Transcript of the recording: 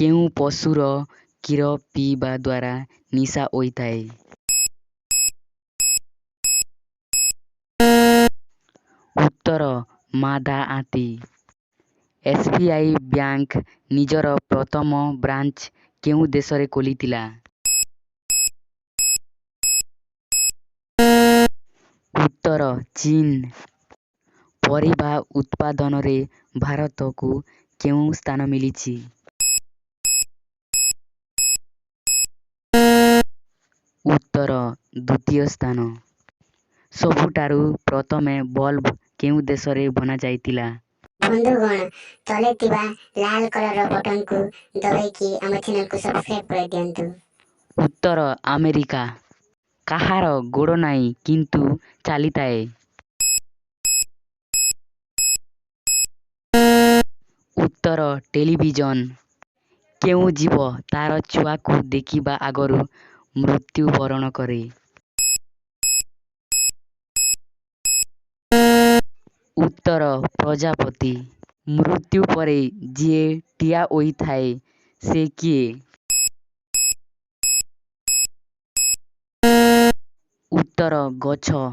କେଉଁ ପଶୁର କ୍ଷୀର ପିଇବା ଦ୍ୱାରା ନିଶା ହୋଇଥାଏ? ଉତ୍ତର ମାଦା ହାତୀ। ଏସ୍.ବି.ଆଇ ବ୍ୟାଙ୍କ ନିଜର ପ୍ରଥମ ବ୍ରାଞ୍ଚ କେଉଁ ଦେଶରେ ଖୋଲିଥିଲା? ଉତ୍ତର ଚୀନ। ପରିବା ଉତ୍ପାଦନରେ ଭାରତକୁ କେଉଁ ସ୍ଥାନ ମିଳିଛି? ଉତ୍ତର ଦ୍ୱିତୀୟ ସ୍ଥାନ। ସବୁଠାରୁ ପ୍ରଥମେ ବଲ୍ବ କେଉଁ ଦେଶରେ ବନାଯାଇଥିଲା? ବନ୍ଧୁଗଣ, ତଳେ ଥିବା ଲାଲ କଲରର ବଟନକୁ ଦବାଇକି ଆମ ଚ୍ୟାନେଲକୁ ସବସ୍କ୍ରାଇବ କରିଦିଅନ୍ତୁ। ଉତ୍ତର ଆମେରିକା। କାହାର ଗୋଡ଼ ନାହିଁ କିନ୍ତୁ ଚାଲିଥାଏ? ଉତ୍ତର ଟେଲିଭିଜନ। କେଉଁ ଜୀବ ତାର ଛୁଆକୁ ଦେଖିବା ଆଗରୁ ମୃତ୍ୟୁବରଣ କରେ? ଉତ୍ତର ପ୍ରଜାପତି। ମୃତ୍ୟୁ ପରେ ଯିଏ ଠିଆ ହୋଇଥାଏ ସେ କିଏ? ଉତ୍ତର ଗଛ।